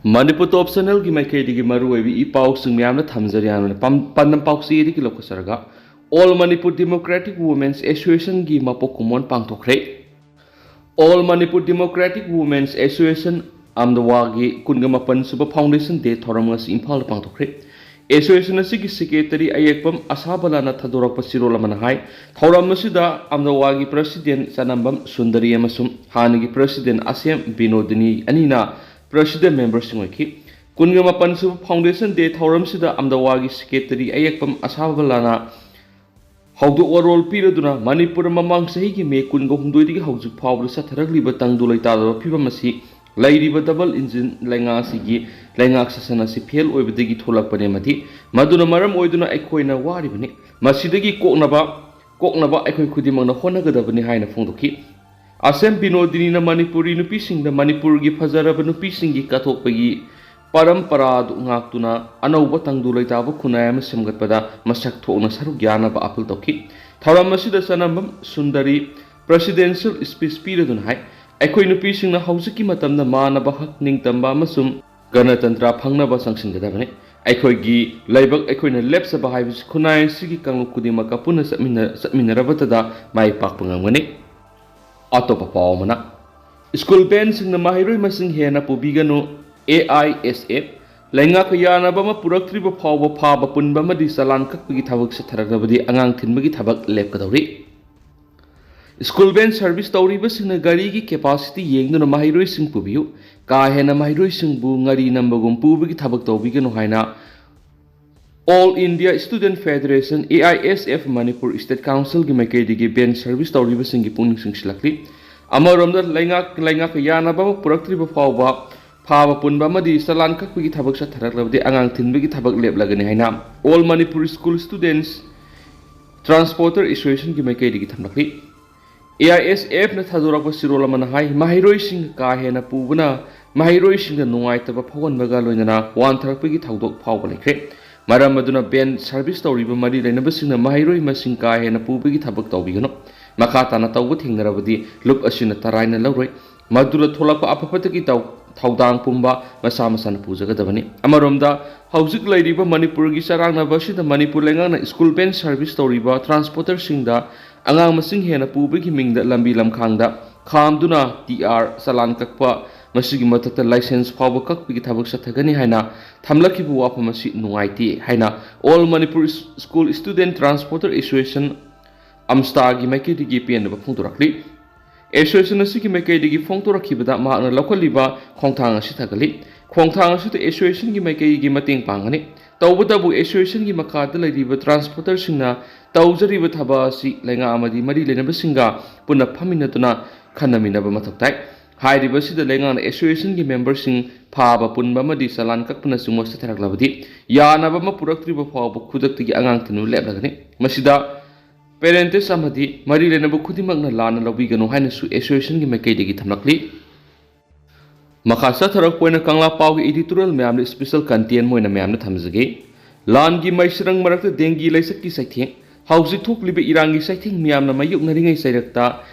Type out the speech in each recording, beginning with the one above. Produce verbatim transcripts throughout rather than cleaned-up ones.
ꯃꯅꯤꯄꯨꯔ ꯇꯣꯞ ꯆꯦꯅꯦꯜꯒꯤ ꯃꯥꯏꯀꯩꯗꯒꯤ ꯃꯔꯨꯑꯣꯏꯕ ꯏ ꯄꯥꯎꯁꯤꯡ ꯃꯌꯥꯝꯅ ꯊꯝꯖꯔꯤ꯫ ꯍꯥꯟꯅ ꯄꯥꯝ-, ꯄꯥꯟꯗꯝ ꯄꯥꯎꯆꯦꯗꯒꯤ ꯂꯧꯈꯠꯆꯔꯒ, ꯑꯣꯜ ꯃꯅꯤꯄꯨꯔ ꯗꯦꯃꯣꯀ꯭ꯔꯦꯇꯤꯛ ꯋꯨꯃꯦꯟꯁ ꯑꯦꯁꯣꯁꯤꯌꯦꯁꯟꯒꯤ ꯃꯄꯣꯛ ꯀꯨꯝꯑꯣꯟ ꯄꯥꯡꯊꯣꯛꯈ꯭ꯔꯦ꯫ All Manipur democratic women's association ꯑꯝꯗꯋꯥꯒꯤ ꯀꯨꯟꯒ ꯃꯥꯄꯟ ꯁꯨꯕ ꯐꯥꯎꯟꯗꯦꯁꯟ ꯗꯦ ꯊꯧꯔꯝ ꯉꯁꯤ ꯏꯝꯐꯥꯜꯗ ꯄꯥꯡꯊꯣꯛꯈ꯭ꯔꯦ꯫ ꯑꯦꯁꯣꯁꯤꯌꯦꯁꯟ ꯑꯁꯤꯒꯤ ꯁꯦꯀ꯭ꯔꯦꯇꯔꯤ ꯑꯌꯦꯛꯄꯝ ꯑꯁꯥꯕꯂꯥꯅ ꯊꯥꯗꯣꯔꯛꯄ ꯆꯦꯔꯣꯜ ꯑꯃꯅ ꯍꯥꯏ, ꯊꯧꯔꯝ ꯑꯁꯤꯗ ꯑꯝꯗꯋꯥꯒꯤ ꯄ꯭ꯔꯁꯤꯗꯦꯟ ꯆꯅꯝꯕꯝ ꯁꯨꯟꯗꯔꯤ ꯑꯃꯁꯨꯡ ꯍꯥꯟꯅꯒꯤ ꯄ꯭ꯔꯁꯤꯗꯦꯟ ꯑꯁꯦꯝ ꯕꯤꯅꯣꯗꯤꯅꯤ ꯑꯅꯤꯅ ꯄ꯭ꯔꯁꯤꯗꯦꯟ ꯃꯦꯝꯕꯔꯁꯤꯡ ꯑꯣꯏꯈꯤ꯫ ꯀꯨꯟꯒ ꯃꯥꯄꯟ ꯁꯨꯕ ꯐꯥꯎꯟꯗꯦꯁꯟ ꯗꯦ ꯊꯧꯔꯝꯁꯤꯗ ꯑꯝꯗꯋꯥꯒꯤ ꯁꯦꯀ꯭ꯔꯦꯇꯔꯤ ꯑꯌꯦꯛꯄꯝ ꯑꯁꯥꯕꯂꯥꯅ ꯍꯧꯗꯣꯛ ꯋꯥꯔꯣꯜ ꯄꯤꯔꯗꯨꯅ ꯃꯅꯤꯄꯨꯔꯗ ꯃꯃꯥꯡ ꯆꯍꯤꯒꯤ ꯃꯦ ꯀꯨꯟꯒ ꯍꯨꯝꯗꯣꯏꯗꯒꯤ ꯍꯧꯖꯤꯛ ꯐꯥꯎꯕꯗ ꯆꯠꯊꯔꯛꯂꯤꯕ ꯇꯪꯗꯨ ꯂꯩꯇꯥꯗꯕ ꯐꯤꯕꯝ ꯑꯁꯤ ꯂꯩꯔꯤꯕ ꯗꯕꯜ ꯏꯟꯖꯤꯟ ꯂꯩꯉꯥꯛ ꯑꯁꯤꯒꯤ ꯂꯩꯉꯥꯛ ꯁꯥꯁꯟ ꯑꯁꯤ ꯐꯦꯜ ꯑꯣꯏꯕꯗꯒꯤ ꯊꯣꯛꯂꯛꯄꯅꯦ ꯑꯃꯗꯤ ꯃꯗꯨꯅ ꯃꯔꯝ ꯑꯣꯏꯗꯨꯅ ꯑꯩꯈꯣꯏꯅ ꯋꯥꯔꯤꯕꯅꯤ꯫ ꯃꯁꯤꯗꯒꯤ ꯀꯣꯛꯅꯕ, ꯀꯣꯛꯅꯕ ꯑꯩꯈꯣꯏ ꯈꯨꯗꯤꯡꯃꯛꯅ ꯍꯣꯠꯅꯒꯗꯕꯅꯤ ꯍꯥꯏꯅ ꯐꯣꯡꯗꯣꯛꯈꯤ꯫ ꯑꯁꯦꯝ ꯕꯤꯅꯣꯗꯤꯅꯤꯅ ꯃꯅꯤꯄꯨꯔꯤ ꯅꯨꯄꯤꯁꯤꯡꯗ ꯃꯅꯤꯄꯨꯔꯒꯤ ꯐꯖꯔꯕ ꯅꯨꯄꯤꯁꯤꯡꯒꯤ ꯀꯠꯊꯣꯛꯄꯒꯤ ꯄꯔꯝꯄꯔꯥ ꯑꯗꯨ ꯉꯥꯛꯇꯨꯅ ꯑꯅꯧꯕ ꯇꯪꯗꯨ ꯂꯩꯇꯥꯕ ꯈꯨꯟꯅꯥꯏ ꯑꯃ ꯁꯦꯝꯒꯠꯄꯗ ꯃꯁꯛ ꯊꯣꯛꯅ ꯁꯔꯨꯛ ꯌꯥꯅꯕ ꯑꯥꯄꯤꯜ ꯇꯧꯈꯤ꯫ ꯊꯧꯔꯝ ꯑꯁꯤꯗ ꯆꯅꯝꯕꯝ ꯁꯨꯟꯗꯔꯤ ꯄ꯭ꯔꯁꯤꯗꯦꯟꯁꯤꯌꯦꯜ ꯁ꯭ꯄꯤꯆ ꯄꯤꯔꯗꯨꯅ ꯍꯥꯏ, ꯑꯩꯈꯣꯏ ꯅꯨꯄꯤꯁꯤꯡꯅ ꯍꯧꯖꯤꯛꯀꯤ ꯃꯇꯝꯗ ꯃꯥꯟꯅꯕ ꯍꯛ, ꯅꯤꯡꯇꯝꯕ ꯑꯃꯁꯨꯡ ꯒꯅꯇꯟꯇ꯭ꯔ ꯐꯪꯅꯕ ꯆꯪꯁꯤꯟꯒꯗꯕꯅꯤ꯫ ꯑꯩꯈꯣꯏꯒꯤ ꯂꯥꯏꯕꯛ ꯑꯩꯈꯣꯏꯅ ꯂꯦꯞꯆꯕ ꯍꯥꯏꯕꯁꯤ ꯈꯨꯟꯅꯥꯏ ꯑꯁꯤꯒꯤ ꯀꯥꯡꯂꯨꯞ ꯈꯨꯗꯤꯡꯃꯛꯀ ꯄꯨꯟꯅ ꯆꯠꯃꯤꯟꯅ-, ꯆꯠꯃꯤꯟꯅꯔꯕꯇꯗ ꯃꯥꯏ ꯄꯥꯛꯄ ꯉꯝꯒꯅꯤ꯫ ꯑꯇꯣꯞꯄ ꯄꯥꯎ ꯑꯃꯅ, ꯁ꯭ꯀꯨꯜ ꯕꯦꯟꯁꯤꯡꯅ ꯃꯍꯩꯔꯣꯏ ꯃꯁꯤꯡ ꯍꯦꯟꯅ ꯄꯨꯕꯤꯒꯅꯨ, ꯑꯦ ꯑꯥꯏ ꯑꯦꯁ ꯑꯦꯐ꯫ ꯂꯩꯉꯥꯛꯀ ꯌꯥꯅꯕ ꯑꯃ ꯄꯨꯔꯛꯇ꯭ꯔꯤꯕ ꯐꯥꯎꯕ ꯐꯥꯕ ꯄꯨꯟꯕ ꯑꯃꯗꯤ ꯆꯂꯥꯟ ꯀꯛꯄꯒꯤ ꯊꯕꯛ ꯆꯠꯊꯔꯛꯂꯕꯗꯤ ꯑꯉꯥꯡ ꯊꯤꯟꯕꯒꯤ ꯊꯕꯛ ꯂꯦꯞꯀꯗꯧꯔꯤ꯫ ꯁ꯭ꯀꯨꯜ ꯕꯦꯟ ꯁꯔꯚꯤꯁ ꯇꯧꯔꯤꯕꯁꯤꯡꯅ ꯒꯥꯔꯤꯒꯤ ꯀꯦꯄꯥꯁꯤꯇꯤ ꯌꯦꯡꯗꯨꯅ ꯃꯍꯩꯔꯣꯏꯁꯤꯡ ꯄꯨꯕꯤꯌꯨ꯫ ꯀꯥ ꯍꯦꯟꯅ ꯃꯍꯩꯔꯣꯏꯁꯤꯡꯕꯨ ꯉꯥꯔꯤ ꯅꯝꯕꯒꯨꯝ ꯄꯨꯕꯒꯤ ꯊꯕꯛ ꯇꯧꯕꯤꯒꯅꯨ ꯍꯥꯏꯅ All India Student Federation, A I S F, Manipur state ꯀꯥꯎꯟꯁꯤꯜꯒꯤ ꯃꯥꯏꯀꯩꯗꯒꯤ ꯕꯦꯟ ꯁꯔꯚꯤꯁ ꯇꯧꯔꯤꯕꯁꯤꯡꯒꯤ ꯄꯨꯛꯅꯤꯡ ꯆꯤꯡꯁꯤꯜꯂꯛꯂꯤ꯫ ꯑꯃꯔꯣꯝꯗ ꯂꯩꯉꯥꯛ, ꯂꯩꯉꯥꯛꯀ ꯌꯥꯅꯕ ꯑꯃ ꯄꯨꯔꯛꯇ꯭ꯔꯤꯕ ꯐꯥꯎꯕ ꯐꯥꯕ ꯄꯨꯟꯕ ꯑꯃꯗꯤ ꯆꯂꯥꯟ ꯀꯛꯄꯒꯤ ꯊꯕꯛ ꯆꯠꯊꯔꯛꯂꯕꯗꯤ ꯑꯉꯥꯡ ꯊꯤꯟꯕꯒꯤ ꯊꯕꯛ ꯂꯦꯞꯂꯒꯅꯤ ꯍꯥꯏꯅ All Manipur School Students Transporter Associationꯒꯤ ꯃꯥꯏꯀꯩꯗꯒꯤ ꯊꯝꯂꯛꯂꯤ꯫ ꯑꯦ ꯑꯥꯏ ꯑꯦꯁ ꯑꯦꯐꯅ ꯊꯥꯗꯣꯔꯛꯄ ꯆꯦꯔꯣꯜ ꯑꯃꯅ ꯍꯥꯏ, ꯃꯍꯩꯔꯣꯏꯁꯤꯡ ꯀꯥ ꯍꯦꯟꯅ ꯄꯨꯕꯅ ꯃꯍꯩꯔꯣꯏꯁꯤꯡꯗ ꯅꯨꯡꯉꯥꯏꯇꯕ ꯐꯥꯎꯍꯟꯕꯒ ꯂꯣꯏꯅꯅ ꯋꯥꯟꯊꯔꯛꯄꯒꯤ ꯊꯧꯗꯣꯛ ꯐꯥꯎꯕ ꯂꯩꯈ꯭ꯔꯦ꯫ ꯃꯔꯝ ꯑꯗꯨꯅ ꯕꯦꯟ ꯁꯔꯚꯤꯁ ꯇꯧꯔꯤꯕ ꯃꯔꯤ ꯂꯩꯅꯕꯁꯤꯡꯅ ꯃꯍꯩꯔꯣꯏ ꯃꯁꯤꯡ ꯀꯥ ꯍꯦꯟꯅ ꯄꯨꯕꯒꯤ ꯊꯕꯛ ꯇꯧꯕꯤꯒꯅꯨ꯫ ꯃꯈꯥ ꯇꯥꯅ ꯇꯧꯕ ꯊꯦꯡꯅꯔꯕꯗꯤ ꯂꯨꯞ ꯑꯁꯤꯅ ꯇꯔꯥꯏꯅ ꯂꯧꯔꯣꯏ꯫ ꯃꯗꯨꯗ ꯊꯣꯛꯂꯛꯄ ꯑꯐ ꯐꯠꯇꯒꯤ ꯇꯧ-, ꯊꯧꯗꯥꯡ ꯄꯨꯝꯕ ꯃꯁꯥ ꯃꯁꯥꯅ ꯄꯨꯖꯒꯗꯕꯅꯤ꯫ ꯑꯃꯔꯣꯝꯗ, ꯍꯧꯖꯤꯛ ꯂꯩꯔꯤꯕ ꯃꯅꯤꯄꯨꯔꯒꯤ ꯆꯔꯥꯡꯅꯕ ꯑꯁꯤꯗ ꯃꯅꯤꯄꯨꯔ ꯂꯩꯉꯥꯛꯅ ꯁ꯭ꯀꯨꯜ ꯚꯦꯟ ꯁꯔꯚꯤꯁ ꯇꯧꯔꯤꯕ ꯇ꯭ꯔꯥꯟꯁꯄꯣꯔꯇꯔꯁꯤꯡꯗ ꯑꯉꯥꯡ ꯃꯁꯤꯡ ꯍꯦꯟꯅ ꯄꯨꯕꯒꯤ ꯃꯤꯡꯗ ꯂꯝꯕꯤ ꯂꯝꯈꯥꯡꯗ ꯈꯥꯝꯗꯨꯅ ꯇꯤ ꯑꯥꯔ ꯆꯂꯥꯟ ꯀꯛꯄ, ꯃꯁꯤꯒꯤ ꯃꯊꯛꯇ ꯂꯥꯏꯁꯦꯟꯁ ꯐꯥꯎꯕ ꯀꯛꯄꯒꯤ ꯊꯕꯛ ꯆꯠꯊꯒꯅꯤ ꯍꯥꯏꯅ ꯊꯝꯂꯛꯈꯤꯕ ꯋꯥꯐꯝ ꯑꯁꯤ ꯅꯨꯡꯉꯥꯏꯇꯦ ꯍꯥꯏꯅ All Manipur School Student Transporter Association, ꯑꯝꯁꯇꯥꯒꯤ ꯃꯥꯏꯀꯩꯗꯒꯤ ꯄꯦꯟꯗꯕ ꯐꯣꯡꯗꯣꯔꯛꯂꯤ꯫ ꯑꯦꯁꯣꯁꯤꯌꯦꯁꯟ ꯑꯁꯤꯒꯤ ꯃꯥꯏꯀꯩꯗꯒꯤ ꯐꯣꯡꯗꯣꯔꯛꯈꯤꯕꯗ ꯃꯍꯥꯛꯅ ꯂꯧꯈꯠꯂꯤꯕ ꯈꯣꯡꯊꯥꯡ ꯑꯁꯤ ꯊꯥꯒꯠꯂꯤ꯫ ꯈꯣꯡꯊꯥꯡ ꯑꯁꯤꯗ ꯑꯦꯁꯣꯁꯤꯌꯦꯁꯟꯒꯤ ꯃꯥꯏꯀꯩꯒꯤ ꯃꯇꯦꯡ ꯄꯥꯡꯒꯅꯤ꯫ ꯇꯧꯕꯇꯕꯨ ꯑꯦꯁꯣꯁꯤꯌꯦꯁꯟꯒꯤ ꯃꯈꯥꯗ ꯂꯩꯔꯤꯕ ꯇ꯭ꯔꯥꯟꯁꯄꯣꯔꯇꯔꯁꯤꯡꯅ ꯇꯧꯖꯔꯤꯕ ꯊꯕꯛ ꯑꯁꯤ ꯂꯩꯉꯥꯛ ꯑꯃꯗꯤ ꯃꯔꯤ ꯂꯩꯅꯕꯁꯤꯡꯒ ꯄꯨꯟꯅ ꯐꯝꯃꯤꯟꯅꯗꯨꯅ ꯈꯟꯅꯃꯤꯟꯅꯕ ꯃꯊꯧ ꯇꯥꯏ꯫ ꯍꯥꯏꯔꯤꯕꯁꯤꯗ ꯂꯩꯉꯥꯛꯅ ꯑꯦꯁꯣꯁꯤꯌꯦꯁꯟꯒꯤ ꯃꯦꯝꯕꯔꯁꯤꯡ ꯐꯥꯕ ꯄꯨꯟꯕ ꯑꯃꯗꯤ ꯆꯂꯥꯟ ꯀꯛꯄꯅꯆꯤꯡꯕ ꯆꯠꯊꯔꯛꯂꯕꯗꯤ ꯌꯥꯅꯕ ꯑꯃ ꯄꯨꯔꯛꯇ꯭ꯔꯤꯕ ꯐꯥꯎꯕ ꯈꯨꯗꯛꯇꯒꯤ ꯑꯉꯥꯡ ꯊꯤꯟꯕ ꯂꯦꯞꯂꯒꯅꯤ꯫ ꯃꯁꯤꯗ ꯄꯦꯔꯦꯟꯇꯦꯁ ꯑꯃꯗꯤ ꯃꯔꯤ ꯂꯩꯅꯕ ꯈꯨꯗꯤꯡꯃꯛꯅ ꯂꯥꯟꯅ ꯂꯧꯕꯤꯒꯅꯨ ꯍꯥꯏꯅꯁꯨ ꯑꯦꯁꯣꯁꯤꯌꯦꯁꯟꯒꯤ ꯃꯥꯏꯀꯩꯗꯒꯤ ꯊꯝꯂꯛꯂꯤ꯫ ꯃꯈꯥ ꯆꯠꯊꯔꯛꯄ ꯑꯣꯏꯅ ꯀꯪꯂꯥ ꯄꯥꯎꯒꯤ ꯏꯗꯤꯇꯣꯔꯤꯌꯦꯜ ꯃꯌꯥꯝꯗ ꯁ꯭ꯄꯦꯁꯦꯜ ꯀꯟꯇꯦꯟ ꯑꯣꯏꯅ ꯃꯌꯥꯝꯗ ꯊꯝꯖꯒꯦ꯫ ꯂꯥꯟꯒꯤ ꯃꯩꯁꯤꯔꯪ ꯃꯔꯛꯇ ꯗꯦꯡꯒꯤ ꯂꯥꯏꯆꯠꯀꯤ ꯆꯩꯊꯦꯡ꯫ ꯍꯧꯖꯤꯛ ꯊꯣꯛꯂꯤꯕ ꯏꯔꯥꯡꯒꯤ ꯆꯩꯊꯦꯡ ꯃꯤꯌꯥꯝꯅ ꯃꯥꯌꯣꯛꯅꯔꯤꯉꯩ ꯆꯩꯔꯛꯇ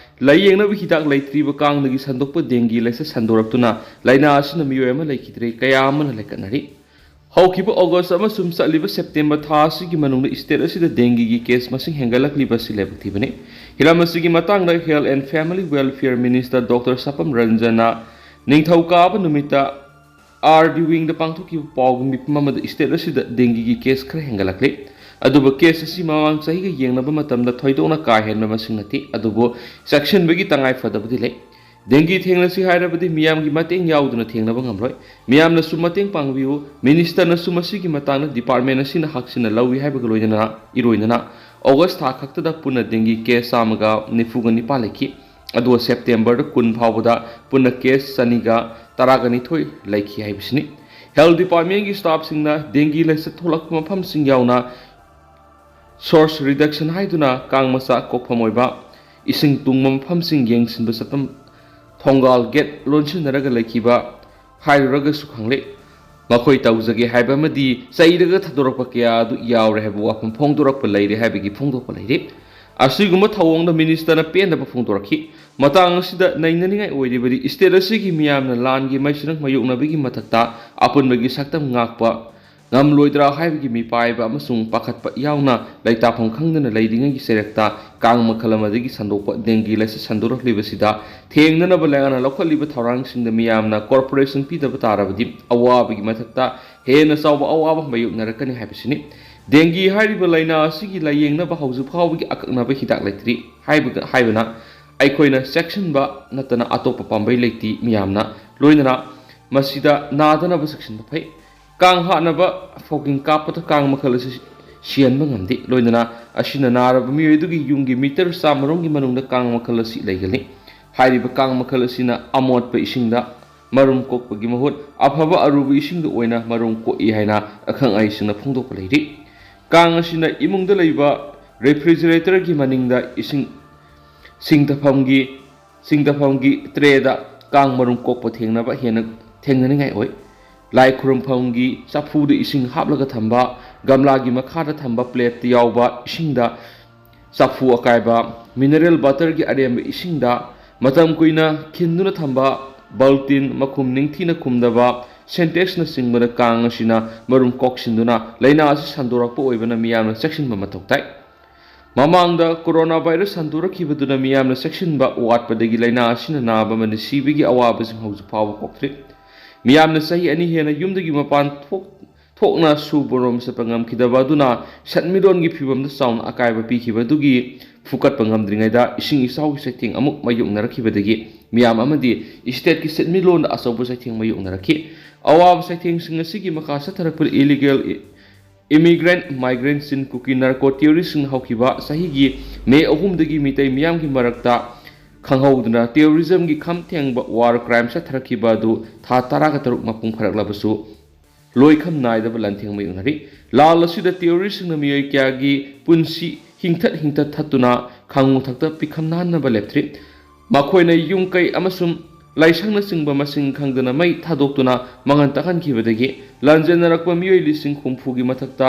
ꯂꯥꯌꯦꯡꯅꯕ ꯍꯤꯗꯥꯛ ꯂꯩꯇ꯭ꯔꯤꯕ ꯀꯥꯡꯗꯒꯤ ꯁꯟꯗꯣꯛꯄ ꯗꯦꯡꯒꯤ ꯂꯥꯏꯆꯠ ꯁꯟꯗꯣꯔꯛꯇꯨꯅ ꯂꯥꯏꯅꯥ ꯑꯁꯤꯅ ꯃꯤꯑꯣꯏ ꯑꯃ ꯂꯩꯈꯤꯗ꯭ꯔꯦ, ꯀꯌꯥ ꯑꯃꯅ ꯂꯩꯈꯠꯅꯔꯤ꯫ ꯍꯧꯈꯤꯕ ꯑꯣꯒꯁ ꯑꯃꯁꯨꯡ ꯆꯠꯂꯤꯕ ꯁꯦꯞꯇꯦꯝꯕꯔ ꯊꯥ ꯑꯁꯤꯒꯤ ꯃꯅꯨꯡꯗ ꯁ꯭ꯇꯦꯠ ꯑꯁꯤꯗ ꯗꯦꯡꯒꯤꯒꯤ ꯀꯦꯁ ꯃꯁꯤꯡ ꯍꯦꯟꯒꯠꯂꯛꯂꯤꯕ ꯑꯁꯤ ꯂꯥꯏꯕꯛ ꯊꯤꯕꯅꯤ꯫ ꯍꯤꯔꯝ ꯑꯁꯤꯒꯤ ꯃꯇꯥꯡꯗ Health and Family Welfare Minister Doctor ꯁꯄꯝ ꯔꯟꯖꯟꯅ ꯅꯤꯡꯊꯧꯀꯥꯕ ꯅꯨꯃꯤꯠꯇ ꯑꯥꯔ ꯗꯤ ꯋꯤꯡꯗ ꯄꯥꯡꯊꯣꯛꯈꯤꯕ ꯄꯥꯎꯒꯤ ꯃꯤꯐꯝ ꯑꯃꯗ ꯁ꯭ꯇꯦꯠ ꯑꯁꯤꯗ ꯗꯦꯡꯒꯤꯒꯤ ꯀꯦꯁ ꯈꯔ ꯍꯦꯟꯒꯠꯂꯛꯂꯤ꯫ ꯑꯗꯨꯕꯨ ꯀꯦꯁ ꯑꯁꯤ ꯃꯃꯥꯡ ꯆꯍꯤꯒ ꯌꯦꯡꯅꯕ ꯃꯇꯝꯗ ꯊꯣꯏꯗꯣꯛꯅ ꯀꯥ ꯍꯦꯟꯕ ꯃꯁꯤꯡ ꯅꯠꯇꯦ꯫ ꯑꯗꯨꯕꯨ ꯆꯦꯛꯁꯤꯟꯕꯒꯤ ꯇꯉꯥꯏ ꯐꯗꯕꯗꯤ ꯂꯩ꯫ ꯗꯦꯡꯒꯤ ꯊꯦꯡꯅꯁꯤ ꯍꯥꯏꯔꯕꯗꯤ ꯃꯤꯌꯥꯝꯒꯤ ꯃꯇꯦꯡ ꯌꯥꯎꯗꯅ ꯊꯦꯡꯅꯕ ꯉꯝꯂꯣꯏ꯫ ꯃꯤꯌꯥꯝꯅꯁꯨ ꯃꯇꯦꯡ ꯄꯥꯡꯕꯤꯌꯨ꯫ ꯃꯤꯅꯤꯁꯇꯔꯅꯁꯨ ꯃꯁꯤꯒꯤ ꯃꯇꯥꯡꯗ ꯗꯤꯄꯥꯔꯠꯃꯦꯟ ꯑꯁꯤꯅ ꯍꯛꯆꯤꯟꯅ ꯂꯧꯏ ꯍꯥꯏꯕꯒ ꯂꯣꯏꯅꯅ ꯏꯔꯣꯏꯅꯅ ꯑꯣꯒꯁ ꯊꯥ ꯈꯛꯇꯗ ꯄꯨꯟꯅ ꯗꯦꯡꯒꯤ ꯀꯦꯁ ꯆꯥꯝꯃꯒ ꯅꯤꯐꯨꯒ ꯅꯤꯄꯥꯟ ꯂꯩꯈꯤ꯫ ꯑꯗꯨꯒ ꯁꯦꯞꯇꯦꯝꯕꯔ ꯀꯨꯟ ꯐꯥꯎꯕꯗ ꯄꯨꯟꯅ ꯀꯦꯁ ꯆꯅꯤꯒ ꯇꯔꯥꯒ ꯅꯤꯊꯣꯏ ꯂꯩꯈꯤ ꯍꯥꯏꯕꯁꯤꯅꯤ꯫ ꯍꯦꯜꯊ ꯗꯤꯄꯥꯔꯠꯃꯦꯟꯒꯤ ꯁ꯭ꯇꯥꯐꯁꯤꯡꯅ ꯗꯦꯡꯒꯤ ꯂꯥꯏꯆꯠ ꯊꯣꯛꯂꯛꯄ ꯃꯐꯝꯁꯤꯡ ꯌꯥꯎꯅ ꯁꯣꯔꯁ ꯔꯤꯗꯛꯁꯟ ꯍꯥꯏꯗꯨꯅ ꯀꯥꯡ ꯃꯆꯥ ꯀꯣꯛꯐꯝ ꯑꯣꯏꯕ ꯏꯁꯤꯡ ꯇꯨꯡꯕ ꯃꯐꯝꯁꯤꯡ ꯌꯦꯡꯁꯤꯟꯕ ꯆꯠꯐꯝ ꯊꯣꯡꯒꯥꯜ ꯒꯦꯠ ꯂꯣꯟꯁꯤꯟꯅꯔꯒ ꯂꯩꯈꯤꯕ ꯍꯥꯏꯔꯨꯔꯒꯁꯨ ꯈꯪꯂꯦ꯫ ꯃꯈꯣꯏ ꯇꯧꯖꯒꯦ ꯍꯥꯏꯕ ꯑꯃꯗꯤ ꯆꯩꯔꯒ ꯊꯥꯗꯣꯔꯛꯄ ꯀꯌꯥ ꯑꯗꯨ ꯌꯥꯎꯔꯦ ꯍꯥꯏꯕ ꯋꯥꯐꯝ ꯐꯣꯡꯗꯣꯔꯛꯄ ꯂꯩꯔꯦ ꯍꯥꯏꯕꯒꯤ ꯐꯣꯡꯗꯣꯛꯄ ꯂꯩꯔꯦ꯫ ꯑꯁꯤꯒꯨꯝꯕ ꯊꯧꯑꯣꯡꯗ ꯃꯤꯅꯤꯁꯇꯔꯅ ꯄꯦꯟꯗꯕ ꯐꯣꯡꯗꯣꯔꯛꯈꯤ꯫ ꯃꯇꯥꯡ ꯑꯁꯤꯗ ꯅꯩꯅꯅꯤꯡꯉꯥꯏ ꯑꯣꯏꯔꯤꯕꯗꯤ, state ꯑꯁꯤꯒꯤ ꯃꯤꯌꯥꯝꯅ ꯂꯥꯟꯒꯤ ꯃꯩꯁꯤꯅ ꯃꯥꯌꯣꯛꯅꯕꯒꯤ ꯃꯊꯛꯇ ꯑꯄꯨꯟꯕꯒꯤ ꯁꯛꯇꯝ ꯉꯥꯛꯄ ꯉꯝꯂꯣꯏꯗ꯭ꯔꯥ ꯍꯥꯏꯕꯒꯤ ꯃꯤꯄꯥꯏꯕ ꯑꯃꯁꯨꯡ ꯄꯥꯈꯠꯄ ꯌꯥꯎꯅ ꯂꯩꯇꯥꯐꯝ ꯈꯪꯗꯅ ꯂꯩꯔꯤꯉꯩꯒꯤ ꯆꯩꯔꯛꯇ ꯀꯥꯡ ꯃꯈꯜ ꯑꯃꯗꯒꯤ ꯁꯟꯗꯣꯛꯄ dengue ꯂꯥꯏꯆꯠ ꯁꯟꯗꯣꯔꯛꯂꯤꯕꯁꯤꯗ ꯊꯦꯡꯅꯅꯕ ꯂꯩꯉꯥꯛꯅ ꯂꯧꯈꯠꯂꯤꯕ ꯊꯧꯔꯥꯡꯁꯤꯡꯗ ꯃꯤꯌꯥꯝꯅ cooperation ꯄꯤꯗꯕ ꯇꯥꯔꯕꯗꯤ ꯑꯋꯥꯕꯒꯤ ꯃꯊꯛꯇ ꯍꯦꯟꯅ ꯆꯥꯎꯕ ꯑꯋꯥꯕ ꯃꯥꯌꯣꯛꯅꯔꯛꯀꯅꯤ ꯍꯥꯏꯕꯁꯤꯅꯤ꯫ Dengue ꯍꯥꯏꯔꯤꯕ ꯂꯥꯏꯅꯥ ꯑꯁꯤꯒꯤ ꯂꯥꯌꯦꯡꯅꯕ ꯍꯧꯖꯤꯛ ꯐꯥꯎꯕꯒꯤ ꯑꯀꯛꯅꯕ ꯍꯤꯗꯥꯛ ꯂꯩꯇ꯭ꯔꯤ ꯍꯥꯏꯕꯒ-, ꯍꯥꯏꯕꯅ ꯑꯩꯈꯣꯏꯅ ꯆꯦꯛꯁꯤꯟꯕ ꯅꯠꯇꯅ ꯑꯇꯣꯞꯄ ꯄꯥꯝꯕꯩ ꯂꯩꯇꯦ꯫ ꯃꯤꯌꯥꯝꯅ ꯂꯣꯏꯅꯅ ꯃꯁꯤꯗ ꯅꯥꯗꯅꯕ ꯆꯦꯛꯁꯤꯟꯕ ꯐꯩ꯫ ꯀꯥꯡ ꯍꯥꯠꯅꯕ ꯐꯣꯒꯤꯡ ꯀꯥꯞꯄꯗ ꯀꯥꯡ ꯃꯈꯜ ꯑꯁꯤ ꯁꯤꯍꯟꯕ ꯉꯝꯗꯦ꯫ ꯂꯣꯏꯅꯅ ꯑꯁꯤꯅ ꯅꯥꯔꯕ ꯃꯤꯑꯣꯏ ꯑꯗꯨꯒꯤ ꯌꯨꯝꯒꯤ meter ꯆꯥꯝꯃꯔꯣꯝꯒꯤ ꯃꯅꯨꯡꯗ ꯀꯥꯡ ꯃꯈꯜ ꯑꯁꯤ ꯂꯩꯒꯜꯂꯤ꯫ ꯍꯥꯏꯔꯤꯕ ꯀꯥꯡ ꯃꯈꯜ ꯑꯁꯤꯅ ꯑꯃꯣꯠꯄ ꯏꯁꯤꯡꯗ ꯃꯔꯨꯝ ꯀꯣꯛꯄꯒꯤ ꯃꯍꯨꯠ ꯑꯐꯕ ꯑꯔꯨꯕ ꯏꯁꯤꯡꯗ ꯑꯣꯏꯅ ꯃꯔꯨꯝ ꯀꯣꯛꯏ ꯍꯥꯏꯅ ꯑꯈꯪ ꯑꯍꯩꯁꯤꯡꯅ ꯐꯣꯡꯗꯣꯛꯄ ꯂꯩꯔꯤ꯫ ꯀꯥꯡ ꯑꯁꯤꯅ ꯏꯃꯨꯡꯗ ꯂꯩꯕ refrigeratorꯒꯤ ꯃꯅꯤꯡꯗ ꯏꯁꯤꯡ ꯁꯤꯡꯗꯐꯝꯒꯤ, ꯁꯤꯡꯗꯐꯝꯒꯤ trayꯗ ꯀꯥꯡ ꯃꯔꯨꯝ ꯀꯣꯛꯄ ꯊꯦꯡꯅꯕ ꯍꯦꯟꯅ ꯊꯦꯡꯅꯅꯤꯡꯉꯥꯏ ꯑꯣꯏ꯫ ꯂꯥꯏ ꯈꯨꯔꯨꯝꯐꯝꯒꯤ ꯆꯐꯨꯗ ꯏꯁꯤꯡ ꯍꯥꯞꯂꯒ ꯊꯝꯕ, ꯒꯝꯂꯥꯒꯤ ꯃꯈꯥꯗ ꯊꯝꯕ plateꯇ ꯌꯥꯎꯕ ꯏꯁꯤꯡꯗ ꯆꯐꯨ ꯑꯀꯥꯏꯕ, mineral waterꯒꯤ ꯑꯔꯦꯝꯕ ꯏꯁꯤꯡꯗ ꯃꯇꯝ ꯀꯨꯏꯅ ꯈꯤꯟꯗꯨꯅ ꯊꯝꯕ, ꯕꯥꯜꯇꯤꯟ, ꯃꯈꯨꯝ ꯅꯤꯡꯊꯤꯅ ꯈꯨꯝꯗꯕ, Sintex ꯅꯆꯤꯡꯕꯗ ꯀꯥꯡ ꯑꯁꯤꯅ ꯃꯔꯨꯝ ꯀꯣꯛꯁꯤꯟꯗꯨꯅ ꯂꯥꯏꯅꯥ ꯑꯁꯤ ꯁꯟꯗꯣꯔꯛꯄ ꯑꯣꯏꯕꯅ ꯃꯤꯌꯥꯝꯅ ꯆꯦꯛꯁꯤꯟꯕ ꯃꯊꯧ ꯇꯥꯏ꯫ ꯃꯃꯥꯡꯗ coronavirus ꯁꯟꯗꯣꯔꯛꯈꯤꯕꯗꯨꯅ ꯃꯤꯌꯥꯝꯅ ꯆꯦꯛꯁꯤꯟꯕ ꯋꯥꯠꯄꯗꯒꯤ ꯂꯥꯏꯅꯥ ꯑꯁꯤꯅ ꯅꯥꯕ ꯑꯃꯗꯤ ꯁꯤꯕꯒꯤ ꯑꯋꯥꯕꯁꯤꯡ ꯍꯧꯖꯤꯛ ꯐꯥꯎꯕ ꯀꯣꯛꯇ꯭ꯔꯤ꯫ ꯃꯤꯌꯥꯝꯅ ꯆꯍꯤ ꯑꯅꯤ ꯍꯦꯟꯅ ꯌꯨꯝꯗꯒꯤ ꯃꯄꯥꯟ ꯊꯣꯛ-, ꯊꯣꯛꯅ ꯁꯨꯕꯔꯣꯝ ꯆꯠꯄ ꯉꯝꯈꯤꯗꯕ ꯑꯗꯨꯅ ꯁꯦꯟꯃꯤꯠꯂꯣꯟꯒꯤ ꯐꯤꯕꯝꯗ ꯆꯥꯎꯅ ꯑꯀꯥꯏꯕ ꯄꯤꯈꯤꯕ ꯑꯗꯨꯒꯤ ꯐꯨꯀꯠꯄ ꯉꯝꯗ꯭ꯔꯤꯉꯩꯗ ꯏꯁꯤꯡ ꯏꯆꯥꯎꯒꯤ ꯆꯩꯊꯦꯡ ꯑꯃꯨꯛ ꯃꯥꯌꯣꯛꯅꯔꯛꯈꯤꯕꯗꯒꯤ ꯃꯤꯌꯥꯝ ꯑꯃꯗꯤ stateꯀꯤ ꯁꯦꯟꯃꯤꯠꯂꯣꯟꯗ ꯑꯆꯧꯕ ꯆꯩꯊꯦꯡ ꯃꯥꯌꯣꯛꯅꯔꯛꯈꯤ꯫ ꯑꯋꯥꯕ ꯆꯩꯊꯦꯡꯁꯤꯡ ꯑꯁꯤꯒꯤ ꯃꯈꯥ ꯆꯠꯊꯔꯛꯄꯗ illegal immigrant, migrantꯁꯤꯡ, ꯀꯨꯀꯤ narco terroristꯁꯤꯡꯅ ꯍꯧꯈꯤꯕ ꯆꯍꯤꯒꯤ May ꯑꯍꯨꯝꯗꯒꯤ ꯃꯤꯇꯩ ꯃꯤꯌꯥꯝꯒꯤ ꯃꯔꯛꯇ ꯈꯪꯍꯧꯗꯅ terrorismꯒꯤ ꯈꯝ ꯊꯦꯡꯕ war crime ꯆꯠꯊꯔꯛꯈꯤꯕ ꯑꯗꯨ ꯊꯥ ꯇꯔꯥꯒ ꯇꯔꯨꯛ ꯃꯄꯨꯡ ꯐꯥꯔꯛꯂꯕꯁꯨ ꯂꯣꯏꯈꯝ ꯅꯥꯏꯗꯕ ꯂꯥꯟꯊꯦꯡ ꯃꯥꯌꯣꯛꯅꯔꯤ꯫ ꯂꯥꯜ ꯑꯁꯤꯗ terroristꯁꯤꯡꯅ ꯃꯤꯑꯣꯏ ꯀꯌꯥꯒꯤ ꯄꯨꯟꯁꯤ ꯍꯤꯡꯊꯠ ꯍꯤꯡꯊꯠ ꯊꯠꯇꯨꯅ ꯈꯥꯡꯉꯨ ꯊꯛꯇ ꯄꯤꯈꯝ ꯅꯥꯟꯅꯕ ꯂꯦꯞꯇ꯭ꯔꯤ꯫ ꯃꯈꯣꯏꯅ ꯌꯨꯝ ꯀꯩ ꯑꯃꯁꯨꯡ ꯂꯥꯏꯁꯪꯅꯆꯤꯡꯕ ꯃꯁꯤꯡ ꯈꯪꯗꯅ ꯃꯩ ꯊꯥꯗꯣꯛꯇꯨꯅ ꯃꯥꯡꯍꯟ ꯇꯥꯛꯍꯟꯈꯤꯕꯗꯒꯤ ꯂꯥꯟꯖꯦꯟꯅꯔꯛꯄ ꯃꯤꯑꯣꯏ ꯂꯤꯁꯤꯡ ꯍꯨꯝꯐꯨꯒꯤ ꯃꯊꯛꯇ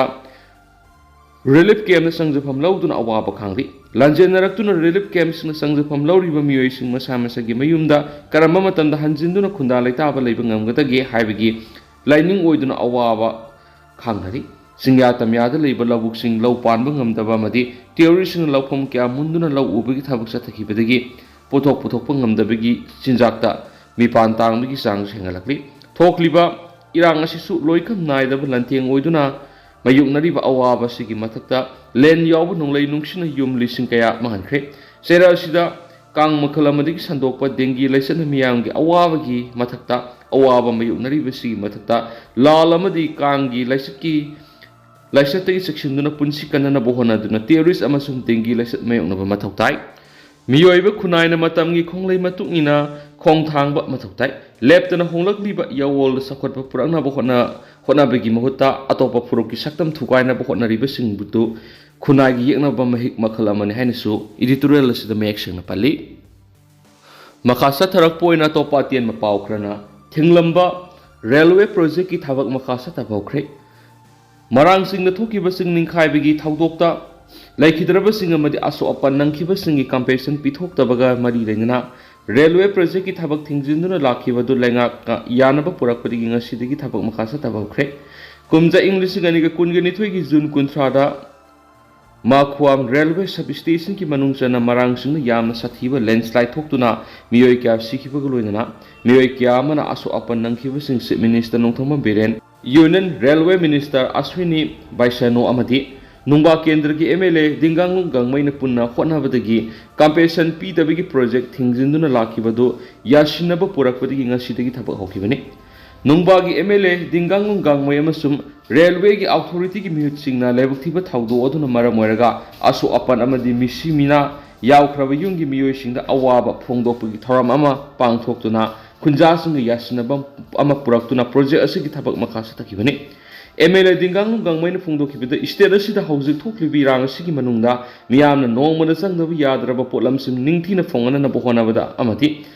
ꯔꯤꯂꯤꯐ ꯀꯦꯝꯞꯅ ꯆꯪꯖꯐꯝ ꯂꯧꯗꯨꯅ ꯑꯋꯥꯕ ꯈꯥꯡꯂꯤ꯫ ꯂꯥꯟꯖꯦꯟꯅꯔꯛꯇꯨꯅ ꯔꯤꯂꯤꯐ ꯀꯦꯝꯞꯁꯤꯡꯅ ꯆꯪꯖꯐꯝ ꯂꯧꯔꯤꯕ ꯃꯤꯑꯣꯏꯁꯤꯡ ꯃꯁꯥ ꯃꯁꯥꯒꯤ ꯃꯌꯨꯝꯗ ꯀꯔꯝꯕ ꯃꯇꯝꯗ ꯍꯟꯖꯤꯟꯗꯨꯅ ꯈꯨꯟꯗꯥ ꯂꯩꯇꯥꯕ ꯂꯩꯕ ꯉꯝꯒꯗꯒꯦ ꯍꯥꯏꯕꯒꯤ ꯂꯥꯏꯅꯤꯡ ꯑꯣꯏꯗꯨꯅ ꯑꯋꯥꯕ ꯈꯥꯡꯅꯔꯤ꯫ ꯆꯤꯡꯌꯥ ꯇꯝꯌꯥꯗ ꯂꯩꯕ ꯂꯧꯕꯨꯛꯁꯤꯡ ꯂꯧ ꯄꯥꯟꯕ ꯉꯝꯗꯕ ꯑꯃꯗꯤ ꯇꯦꯔꯣꯔꯤꯁꯁꯤꯡꯅ ꯂꯧꯐꯝ ꯀꯌꯥ ꯃꯨꯟꯗꯨꯅ ꯂꯧ ꯎꯕꯒꯤ ꯊꯕꯛ ꯆꯠꯊꯈꯤꯕꯗꯒꯤ ꯄꯣꯠꯊꯣꯛ ꯄꯨꯊꯣꯛꯄ ꯉꯝꯗꯕꯒꯤ ꯆꯤꯟꯖꯥꯛꯇ ꯃꯤꯄꯥꯟ ꯇꯥꯡꯕꯒꯤ ꯆꯥꯡꯁꯨ ꯍꯦꯟꯒꯠꯂꯛꯂꯤ꯫ ꯊꯣꯛꯂꯤꯕ ꯏꯔꯥꯡ ꯑꯁꯤꯁꯨ ꯂꯣꯏꯈꯝ ꯅꯥꯏꯗꯕ ꯂꯥꯟꯊꯦꯡ ꯑꯣꯏꯗꯨꯅ ꯃꯥꯌꯣꯛꯅꯔꯤꯕ ꯑꯋꯥꯕ ꯑꯁꯤꯒꯤ ꯃꯊꯛꯇ ꯂꯦꯟ ꯌꯥꯎꯕ ꯅꯣꯡꯂꯩ ꯅꯨꯡꯁꯤꯠꯅ ꯌꯨꯝ ꯂꯤꯁꯤꯡ ꯀꯌꯥ ꯃꯥꯡꯍꯟꯈ꯭ꯔꯦ꯫ ꯆꯩꯔꯥꯛ ꯑꯁꯤꯗ ꯀꯥꯡ ꯃꯈꯜ ꯑꯃꯗꯒꯤ ꯁꯟꯗꯣꯛꯄ ꯗꯦꯡꯒꯤ ꯂꯥꯏꯆꯠꯅ ꯃꯤꯌꯥꯝꯒꯤ ꯑꯋꯥꯕꯒꯤ ꯃꯊꯛꯇ ꯑꯋꯥꯕ ꯃꯥꯌꯣꯛꯅꯔꯤꯕꯁꯤꯒꯤ ꯃꯊꯛꯇ ꯂꯥꯜ ꯑꯃꯗꯤ ꯀꯥꯡꯒꯤ ꯂꯥꯏꯆꯠꯀꯤ ꯂꯥꯏꯆꯠꯇꯒꯤ ꯆꯦꯛꯁꯤꯟꯗꯨꯅ ꯄꯨꯟꯁꯤ ꯀꯟꯅꯅꯕ ꯍꯣꯠꯅꯗꯨꯅ ꯇꯦꯔꯣꯔꯤꯁ ꯑꯃꯁꯨꯡ ꯗꯦꯡꯒꯤ ꯂꯥꯏꯆꯠ ꯃꯥꯌꯣꯛꯅꯕ ꯃꯊꯧ ꯇꯥꯏ꯫ ꯃꯤꯑꯣꯏꯕ ꯈꯨꯟꯅꯥꯏꯅ ꯃꯇꯝꯒꯤ ꯈꯣꯡꯂꯩ ꯃꯇꯨꯡ ꯏꯟꯅ ꯈꯣꯡꯊꯥꯡꯕ ꯃꯊꯧ ꯇꯥꯏ꯫ ꯂꯦꯞꯇꯅ ꯍꯣꯡꯂꯛꯂꯤꯕ ꯌꯥꯋꯣꯜꯗ ꯆꯥꯎꯈꯠꯄ ꯄꯨꯔꯛꯅꯕ ꯍꯣꯠꯅ-, ꯍꯣꯠꯅꯕꯒꯤ ꯃꯍꯨꯠꯇ ꯑꯇꯣꯞꯄ ꯐꯨꯔꯨꯞꯀꯤ ꯁꯛꯇꯝ ꯊꯨꯒꯥꯏꯅꯕ ꯍꯣꯠꯅꯔꯤꯕꯁꯤꯡꯕꯨ ꯈꯨꯟꯅꯥꯏꯒꯤ ꯌꯦꯛꯅꯕ ꯃꯍꯤꯛ ꯃꯈꯜ ꯑꯃꯅꯤ ꯍꯥꯏꯅꯁꯨ editorial ꯑꯁꯤꯗ ꯃꯌꯦꯛ ꯁꯦꯡꯅ ꯄꯜꯂꯤ꯫ ꯃꯈꯥ ꯆꯠꯊꯔꯛꯄ ꯑꯣꯏꯅ ꯑꯇꯣꯞꯄ ꯑꯇꯦꯟꯕ ꯄꯥꯎ ꯈꯔꯅ ꯊꯤꯡꯂꯝꯕ ꯔꯦꯜꯋꯦ ꯄ꯭ꯔꯣꯖꯦꯛꯀꯤ ꯊꯕꯛ ꯃꯈꯥ ꯆꯠꯊꯕ ꯍꯧꯈ꯭ꯔꯦ꯫ ꯃꯔꯥꯡꯁꯤꯡꯗ ꯊꯣꯛꯈꯤꯕꯁꯤꯡ ꯅꯤꯡꯈꯥꯏꯕꯒꯤ ꯊꯧꯗꯣꯛꯇ ꯂꯩꯈꯤꯗ꯭ꯔꯕꯁꯤꯡ ꯑꯃꯗꯤ ꯑꯁꯣꯛ ꯑꯄꯟ ꯅꯪꯈꯤꯕꯁꯤꯡꯒꯤ compensation ꯄꯤꯊꯣꯛꯇꯕꯒ ꯃꯔꯤ ꯂꯩꯅꯅ ꯔꯦꯜꯋꯦ ꯄ꯭ꯔꯣꯖꯦꯛꯀꯤ ꯊꯕꯛ ꯊꯤꯡꯖꯤꯟꯗꯨꯅ ꯂꯥꯛꯈꯤꯕ ꯑꯗꯨ ꯂꯩꯉꯥꯛꯅ ꯌꯥꯅꯕ ꯄꯨꯔꯛꯄꯗꯒꯤ ꯉꯁꯤꯗꯒꯤ ꯊꯕꯛ ꯃꯈꯥ ꯆꯠꯊꯕ ꯍꯧꯈ꯭ꯔꯦ꯫ ꯀꯨꯝꯖꯥ ꯏꯪ ꯂꯤꯁꯤꯡ ꯑꯅꯤꯒ ꯀꯨꯟꯒ ꯅꯤꯊꯣꯏꯒꯤ ꯖꯨꯟ ꯀꯨꯟꯊ꯭ꯔꯥꯗ ꯃꯥꯈꯨꯋꯥꯝ ꯔꯦꯜꯋꯦ ꯁꯕ ꯁ꯭ꯇꯦꯁꯟꯒꯤ ꯃꯅꯨꯡ ꯆꯟꯅ ꯃꯔꯥꯡꯁꯤꯡꯅ ꯌꯥꯝꯅ ꯁꯥꯊꯤꯕ ꯂꯦꯟꯁ꯭ꯂꯥꯏꯗ ꯊꯣꯛꯇꯨꯅ ꯃꯤꯑꯣꯏ ꯀꯌꯥ ꯁꯤꯈꯤꯕꯒ ꯂꯣꯏꯅꯅ ꯃꯤꯑꯣꯏ ꯀꯌꯥ ꯑꯃꯅ ꯑꯁꯣꯛ ꯑꯄꯟ ꯅꯪꯈꯤꯕꯁꯤꯡ chief minister Nongthombam Biren, union railway minister Ashwini Vaishnaw ꯑꯃꯗꯤ ꯅꯨꯡꯕꯥ ꯀꯦꯟꯗ꯭ꯔꯒꯤ ꯑꯦꯝ ꯑꯦꯜ ꯑꯦ ꯗꯤꯡꯒꯥꯡꯂꯨꯡ ꯒꯥꯡꯃꯩꯅ ꯄꯨꯟꯅ ꯍꯣꯠꯅꯕꯗꯒꯤ compensation ꯄꯤꯗꯕꯒꯤ ꯄ꯭ꯔꯣꯖꯦꯛ ꯊꯤꯡꯖꯤꯟꯗꯨꯅ ꯂꯥꯛꯈꯤꯕꯗꯨ ꯌꯥꯁꯤꯟꯅꯕ ꯄꯨꯔꯛꯄꯗꯒꯤ ꯉꯁꯤꯗꯒꯤ ꯊꯕꯛ ꯍꯧꯈꯤꯕꯅꯤ꯫ ꯅꯨꯡꯕꯥꯒꯤ ꯑꯦꯝ ꯑꯦꯜ ꯑꯦ ꯗꯤꯡꯒꯥꯡꯂꯨꯡ ꯒꯥꯡꯃꯩ ꯑꯃꯁꯨꯡ ꯔꯦꯜꯋꯦꯒꯤ ꯑꯣꯊꯣꯔꯤꯇꯤꯒꯤ ꯃꯤꯍꯨꯠꯁꯤꯡꯅ ꯂꯥꯏꯕꯛ ꯊꯤꯕ ꯊꯧꯗꯣꯛ ꯑꯗꯨꯅ ꯃꯔꯝ ꯑꯣꯏꯔꯒ ꯑꯁꯣꯛ ꯑꯄꯟ ꯑꯃꯗꯤ ꯃꯤꯁꯤ ꯃꯤꯅꯥ ꯌꯥꯎꯈ꯭ꯔꯕ ꯌꯨꯝꯒꯤ ꯃꯤꯑꯣꯏꯁꯤꯡꯗ ꯑꯋꯥꯕ ꯐꯣꯡꯗꯣꯛꯄꯒꯤ ꯊꯧꯔꯝ ꯑꯃ ꯄꯥꯡꯊꯣꯛꯇꯨꯅ ꯈꯨꯟꯖꯥꯁꯤꯡꯒ ꯌꯥꯁꯤꯟꯅꯕ ꯑꯃ ꯄꯨꯔꯛꯇꯨꯅ ꯄ꯭ꯔꯣꯖꯦꯛ ꯑꯁꯤꯒꯤ ꯊꯕꯛ ꯃꯈꯥ ꯆꯠꯊꯈꯤꯕꯅꯤ꯫ ꯑꯦꯝ ꯑꯦꯜ ꯑꯦ ꯗꯤꯡꯒꯥꯡꯂꯨꯡ ꯒꯥꯡꯃꯩꯅ ꯐꯣꯡꯗꯣꯛꯈꯤꯕꯗ ꯁ꯭ꯇꯦꯠ ꯑꯁꯤꯗ ꯍꯧꯖꯤꯛ ꯊꯣꯛꯂꯤꯕ ꯏꯔꯥꯡ ꯑꯁꯤꯒꯤ ꯃꯅꯨꯡꯗ ꯃꯤꯌꯥꯝꯅ ꯅꯣꯡꯃꯗ ꯆꯪꯗꯕ ꯌꯥꯗ꯭ꯔꯕ ꯄꯣꯠꯂꯝꯁꯤꯡ ꯅꯤꯡꯊꯤꯅ ꯐꯪꯍꯟꯅꯅꯕ ꯍꯣꯠꯅꯕꯗ ꯑꯃꯗꯤ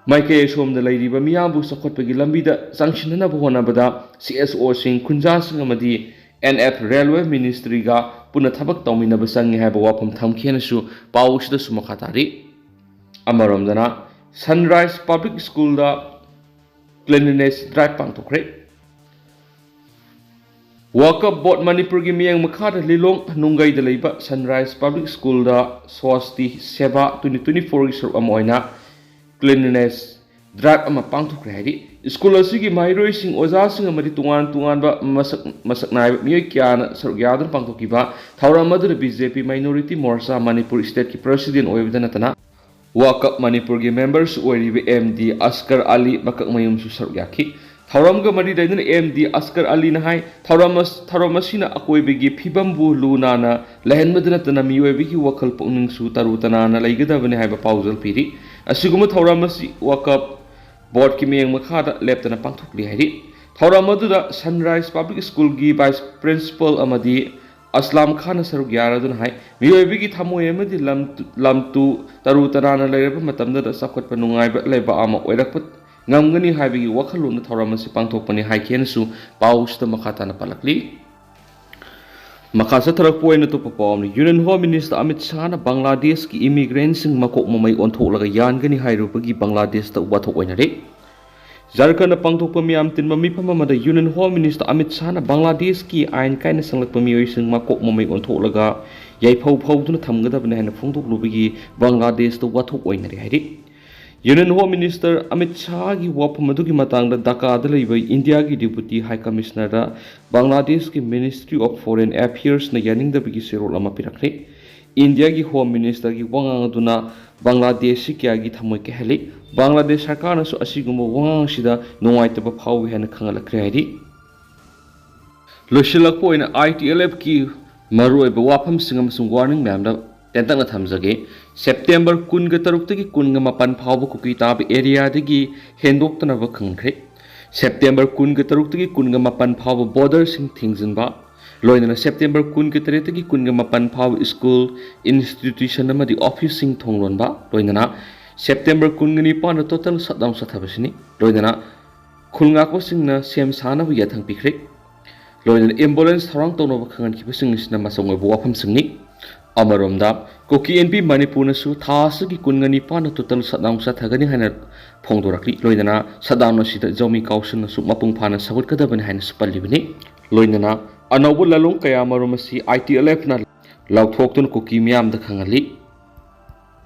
ꯃꯥꯏꯀꯩ ꯑꯁꯣꯝꯗ ꯂꯩꯔꯤꯕ ꯃꯤꯌꯥꯝꯕꯨ ꯆꯥꯎꯈꯠꯄꯒꯤ ꯂꯝꯕꯤꯗ ꯆꯪꯁꯤꯟꯅꯅꯕ ꯍꯣꯠꯅꯕꯗ ꯁꯤ ꯑꯦꯁ ꯑꯣꯁꯤꯡ, ꯈꯨꯟꯖꯥꯁꯤꯡ ꯑꯃꯗꯤ ꯑꯦꯟ ꯑꯦꯐ ꯔꯦꯜꯋꯦ ꯃꯤꯅꯤꯁꯇ꯭ꯔꯤꯒ ꯄꯨꯟꯅ ꯊꯕꯛ ꯇꯧꯃꯤꯟꯅꯕ ꯆꯪꯉꯤ ꯍꯥꯏꯕ ꯋꯥꯐꯝ ꯊꯝꯈꯤ ꯍꯥꯏꯅꯁꯨ ꯄꯥꯎ ꯑꯁꯤꯗꯁꯨ ꯃꯈꯥ ꯇꯥꯔꯤ꯫ ꯑꯃꯔꯣꯝꯗꯅ, ꯁꯟꯔꯥꯏꯁ ꯄꯕ꯭ꯂꯤꯛ ꯁ꯭ꯀꯨꯜꯗ ꯀ꯭ꯂꯤꯟꯂꯤꯅꯦꯁ ꯗ꯭ꯔꯥꯏꯚ ꯄꯥꯡꯊꯣꯛꯈ꯭ꯔꯦ꯫ ꯋꯥꯀꯞ ꯕꯣꯔꯗ ꯃꯅꯤꯄꯨꯔꯒꯤ ꯃꯤꯠꯌꯦꯡ ꯃꯈꯥꯗ ꯂꯤꯂꯣꯡ ꯅꯨꯡꯒꯩꯗ ꯂꯩꯕ ꯁꯟꯔꯥꯏꯁ ꯄꯕ꯭ꯂꯤꯛ ꯁ꯭ꯀꯨꯜꯗ ꯁ꯭ꯋꯥꯁꯇꯤ ꯁꯦꯕꯥ ꯇ꯭ꯋꯦꯟꯇꯤ ꯇ꯭ꯋꯦꯟꯇꯤ ꯐꯣꯔꯒꯤ ꯁꯔꯨꯛ ꯑꯃ ꯑꯣꯏꯅ ꯀ꯭ꯂꯤꯟꯂꯤꯅꯦꯁ ꯗ꯭ꯔꯥꯏꯚ ꯑꯃ ꯄꯥꯡꯊꯣꯛꯈ꯭ꯔꯦ ꯍꯥꯏꯔꯤ꯫ ꯁ꯭ꯀꯨꯜ ꯑꯁꯤꯒꯤ ꯃꯍꯩꯔꯣꯏꯁꯤꯡ, ꯑꯣꯖꯥꯁꯤꯡ ꯑꯃꯗꯤ ꯇꯣꯉꯥꯟ ꯇꯣꯉꯥꯟꯕ ꯃꯁꯛ, ꯃꯁꯛ ꯅꯥꯏꯕ ꯃꯤꯑꯣꯏ ꯀꯌꯥꯅ ꯁꯔꯨꯛ ꯌꯥꯗꯨꯅ ꯄꯥꯡꯊꯣꯛꯈꯤꯕ ꯊꯧꯔꯝ ꯑꯗꯨꯗ ꯕꯤ ꯖꯦ ꯄꯤ ꯃꯥꯏꯅꯣꯔꯤꯇꯤ ꯃꯣꯔꯆꯥ ꯃꯅꯤꯄꯨꯔ ꯁ꯭ꯇꯦꯠꯀꯤ ꯄ꯭ꯔꯁꯤꯗꯦꯟ ꯑꯣꯏꯕꯗ ꯅꯠꯇꯅ ꯋꯥꯀꯞ ꯃꯅꯤꯄꯨꯔꯒꯤ ꯃꯦꯝꯕꯔꯁꯨ ꯑꯣꯏꯔꯤꯕ ꯑꯦꯝ ꯗꯤ ꯑꯁꯀꯔ ꯑꯂꯤ ꯃꯀꯛꯃꯌꯨꯝꯁꯨ ꯁꯔꯨꯛ ꯌꯥꯈꯤ꯫ ꯊꯧꯔꯝꯒ ꯃꯔꯤ ꯂꯩꯅꯅ ꯑꯦꯝ ꯗꯤ ꯑꯁꯀꯔ ꯑꯂꯤꯅ ꯍꯥꯏ, ꯊꯧꯔꯝ ꯑꯁ-, ꯊꯧꯔꯝ ꯑꯁꯤꯅ ꯑꯀꯣꯏꯕꯒꯤ ꯐꯤꯕꯝꯕꯨ ꯂꯨ ꯅꯥꯟꯅ ꯂꯩꯍꯟꯕꯗ ꯅꯠꯇꯅ ꯃꯤꯑꯣꯏꯕꯒꯤ ꯋꯥꯈꯜ ꯄꯨꯛꯅꯤꯡꯁꯨ ꯇꯔꯨ ꯇꯅꯥꯟꯅ ꯂꯩꯒꯗꯕꯅꯤ ꯍꯥꯏꯕ ꯄꯥꯎꯖꯦꯜ ꯄꯤꯔꯤ꯫ ꯑꯁꯤꯒꯨꯝꯕ ꯊꯧꯔꯝ ꯑꯁꯤ ꯋꯥꯀꯞ ꯕꯣꯔꯗꯀꯤ ꯃꯤꯠꯌꯦꯡ ꯃꯈꯥꯗ ꯂꯦꯞꯇꯅ ꯄꯥꯡꯊꯣꯛꯂꯤ ꯍꯥꯏꯔꯤ꯫ ꯊꯧꯔꯝ ꯑꯗꯨꯗ ꯁꯟꯔꯥꯏꯁ ꯄꯕ꯭ꯂꯤꯛ ꯁ꯭ꯀꯨꯜꯒꯤ ꯚꯥꯏꯁ ꯄ꯭ꯔꯤꯟꯁꯤꯄꯜ ꯑꯃꯗꯤ ꯑꯁꯂꯥꯝ ꯈꯥꯟꯅ ꯁꯔꯨꯛ ꯌꯥꯔꯗꯨꯅ ꯍꯥꯏ, ꯃꯤꯑꯣꯏꯕꯒꯤ ꯊꯃꯣꯏ ꯑꯃꯗꯤ ꯂꯝ-, ꯂꯝꯇꯨ ꯇꯔꯨ ꯇꯅꯥꯟꯅ ꯂꯩꯔꯕ ꯃꯇꯝꯗꯗ ꯆꯥꯎꯈꯠꯄ ꯅꯨꯡꯉꯥꯏꯕ ꯂꯩꯕꯥꯛ ꯑꯃ ꯑꯣꯏꯔꯛꯄ ꯉꯝꯒꯅꯤ ꯍꯥꯏꯕꯒꯤ ꯋꯥꯈꯜꯂꯣꯟꯗ ꯊꯧꯔꯝ ꯑꯁꯤ ꯄꯥꯡꯊꯣꯛꯄꯅꯤ ꯍꯥꯏꯈꯤ ꯍꯥꯏꯅꯁꯨ ꯄꯥꯎꯁꯤꯗ ꯃꯈꯥ ꯇꯥꯅ ꯄꯜꯂꯛꯂꯤ꯫ ꯃꯈꯥ ꯆꯠꯊꯔꯛꯄ ꯑꯣꯏꯅ ꯑꯇꯣꯞꯄ ꯄꯥꯎ ꯑꯃꯅ, ꯌꯨꯅꯤꯌꯟ ꯍꯣꯝ ꯃꯤꯅꯤꯁꯇꯔ ꯑꯃꯤꯠ ꯁꯥꯍꯅ ꯕꯪꯒ꯭ꯂꯥꯗꯦꯁꯀꯤ ꯏꯃꯤꯒ꯭ꯔꯦꯟꯁꯤꯡ ꯃꯀꯣꯛ ꯃꯃꯩ ꯑꯣꯟꯊꯣꯛꯂꯒ ꯌꯥꯟꯒꯅꯤ ꯍꯥꯏꯔꯨꯕꯒꯤ ꯕꯪꯒ꯭ꯂꯥꯗꯦꯁꯇ ꯋꯥꯊꯣꯛ ꯑꯣꯏꯅꯔꯦ꯫ ꯖꯥꯔꯈꯟꯗ ꯄꯥꯡꯊꯣꯛꯄ ꯃꯤꯌꯥꯝ ꯇꯤꯟꯕ ꯃꯤꯐꯝ ꯑꯃꯗ ꯌꯨꯅꯤꯌꯟ ꯍꯣꯝ ꯃꯤꯅꯤꯁꯇꯔ ꯑꯃꯤꯠ ꯁꯥꯍꯅ ꯕꯪꯒ꯭ꯂꯥꯗꯦꯁꯀꯤ ꯑꯥꯏꯟ ꯀꯥꯏꯅ ꯆꯪꯂꯛꯄ ꯃꯤꯑꯣꯏꯁꯤꯡ ꯃꯀꯣꯛ ꯃꯃꯩ ꯑꯣꯟꯊꯣꯛꯂꯒ ꯌꯥꯏꯐꯧ ꯐꯧꯗꯨꯅ ꯊꯝꯒꯗꯕꯅꯤ ꯍꯥꯏꯅ ꯐꯣꯡꯗꯣꯛꯂꯨꯕꯒꯤ ꯕꯪꯒ꯭ꯂꯥꯗꯦꯁꯇ ꯋꯥꯊꯣꯛ ꯑꯣꯏꯅꯔꯦ ꯍꯥꯏꯔꯤ꯫ ꯌꯨꯅꯤꯌꯟ ꯍꯣꯝ ꯃꯤꯅꯤꯁꯇꯔ ꯑꯃꯤꯠ ꯁꯥꯍꯒꯤ ꯋꯥꯐꯝ ꯑꯗꯨꯒꯤ ꯃꯇꯥꯡꯗ ꯙꯥꯀꯥꯗ ꯂꯩꯕ ꯏꯟꯗꯤꯌꯥꯒꯤ ꯗꯤꯄꯨꯇꯤ ꯍꯥꯏ ꯀꯃꯤꯁꯅꯔꯗ ꯕꯪꯒ꯭ꯂꯥꯗꯦꯁꯀꯤ ꯃꯤꯅꯤꯁꯇ꯭ꯔꯤ ꯑꯣꯐ ꯐꯣꯔꯦꯟ ꯑꯦꯐꯤꯌꯔꯁꯅ ꯌꯥꯅꯤꯡꯗꯕꯒꯤ ꯆꯦꯔꯣꯜ ꯑꯃ ꯄꯤꯔꯛꯈ꯭ꯔꯦ꯫ ꯏꯟꯗꯤꯌꯥꯒꯤ ꯍꯣꯝ ꯃꯤꯅꯤꯁꯇꯔꯒꯤ ꯋꯥꯉꯥꯡ ꯑꯗꯨꯅ ꯕꯪꯒ꯭ꯂꯥꯗꯦꯁꯁꯤ ꯀꯌꯥꯒꯤ ꯊꯃꯣꯏ ꯀꯥꯏꯍꯜꯂꯤ꯫ ꯕꯪꯒ꯭ꯂꯥꯗꯦꯁ ꯁꯔꯀꯥꯔꯅꯁꯨ ꯑꯁꯤꯒꯨꯝꯕ ꯋꯥꯉꯥꯡ ꯑꯁꯤꯗ ꯅꯨꯡꯉꯥꯏꯇꯕ ꯐꯥꯎꯏ ꯍꯥꯏꯅ ꯈꯪꯍꯜꯂꯛꯈ꯭ꯔꯦ ꯍꯥꯏꯔꯤ꯫ ꯂꯣꯏꯁꯤꯜꯂꯛꯄ ꯑꯣꯏꯅ ꯑꯥꯏ ꯇꯤ ꯑꯦꯜ ꯑꯦꯐꯀꯤ ꯃꯔꯨꯑꯣꯏꯕ ꯋꯥꯐꯝꯁꯤꯡ ꯑꯃꯁꯨꯡ ꯋꯥꯔꯅꯤꯡ ꯃꯌꯥꯝꯗ ꯇꯦꯟꯇꯛꯅ ꯊꯝꯖꯒꯦ꯫ ꯁꯦꯞꯇꯦꯝꯕꯔ ꯀꯨꯟꯒ ꯇꯔꯨꯛꯇꯒꯤ ꯀꯨꯟꯒ ꯃꯥꯄꯟ ꯐꯥꯎꯕ ꯀꯨꯀꯤ ꯇꯥꯕ ꯑꯦꯔꯤꯌꯥꯗꯒꯤ ꯍꯦꯟꯗꯣꯛꯇꯅꯕ ꯈꯪꯈ꯭ꯔꯦ꯫ ꯁꯦꯞꯇꯦꯝꯕꯔ ꯀꯨꯟꯒ ꯇꯔꯨꯛꯇꯒꯤ ꯀꯨꯟꯒ ꯃꯥꯄꯟ ꯐꯥꯎꯕ ꯕꯣꯔꯗꯔꯁꯤꯡ ꯊꯤꯡꯖꯤꯟꯕ, ꯂꯣꯏꯅꯅ ꯁꯦꯞꯇꯦꯝꯕꯔ ꯀꯨꯟꯒ ꯇꯔꯦꯠꯇꯒꯤ ꯀꯨꯟꯒ ꯃꯥꯄꯟ ꯐꯥꯎꯕ ꯁ꯭ꯀꯨꯜ, ꯏꯟꯁꯇꯤꯇ꯭ꯌꯨꯁꯟ ꯑꯃꯗꯤ ꯑꯣꯐꯤꯁꯁꯤꯡ ꯊꯣꯡ ꯂꯣꯟꯕ, ꯂꯣꯏꯅꯅ ꯁꯦꯞꯇꯦꯝꯕꯔ ꯀꯨꯟꯒ ꯅꯤꯄꯥꯟꯗ ꯇꯣꯇꯦꯜ ꯁꯠꯗꯥꯎꯟ ꯆꯠꯊꯕꯁꯤꯅꯤ꯫ ꯂꯣꯏꯅꯅ ꯈꯨꯜ ꯉꯥꯛꯄꯁꯤꯡꯅ ꯁꯦꯝ ꯁꯥꯅꯕ ꯌꯥꯊꯪ ꯄꯤꯈ꯭ꯔꯦ꯫ ꯂꯣꯏꯅꯅ ambulance ꯊꯧꯔꯥꯡ ꯇꯧꯅꯕ ꯈꯪꯍꯟꯈꯤꯕꯁꯤꯡ ꯑꯁꯤꯅ ꯃꯆꯪ ꯑꯣꯏꯕ ꯋꯥꯐꯝꯁꯤꯡꯅꯤ꯫ ꯑꯃꯔꯣꯝꯗ, ꯀꯨꯀꯤ ꯑꯦꯟ ꯄꯤ ꯃꯅꯤꯄꯨꯔꯅꯁꯨ ꯊꯥ ꯑꯁꯤꯒꯤ ꯀꯨꯟꯒ ꯅꯤꯄꯥꯟꯗ total shutdown ꯆꯠꯊꯒꯅꯤ ꯍꯥꯏꯅ ꯐꯣꯡꯗꯣꯔꯛꯂꯤ꯫ ꯂꯣꯏꯅꯅ shutdown ꯑꯁꯤꯗ ꯖꯧꯃꯤ councilꯅꯁꯨ ꯃꯄꯨꯡ ꯐꯥꯅ ꯁꯧꯒꯠꯀꯗꯕꯅꯤ ꯍꯥꯏꯅꯁꯨ ꯄꯜꯂꯤꯕꯅꯤ꯫ ꯂꯣꯏꯅꯅ ꯑꯅꯧꯕ ꯂꯥꯂꯣꯡ ꯀꯌꯥꯃꯔꯨꯝ ꯑꯁꯤ ITLFꯅ ꯂꯥꯎꯊꯣꯛꯇꯨꯅ ꯀꯨꯀꯤ ꯃꯤꯌꯥꯝꯗ ꯈꯪꯍꯜꯂꯤ꯫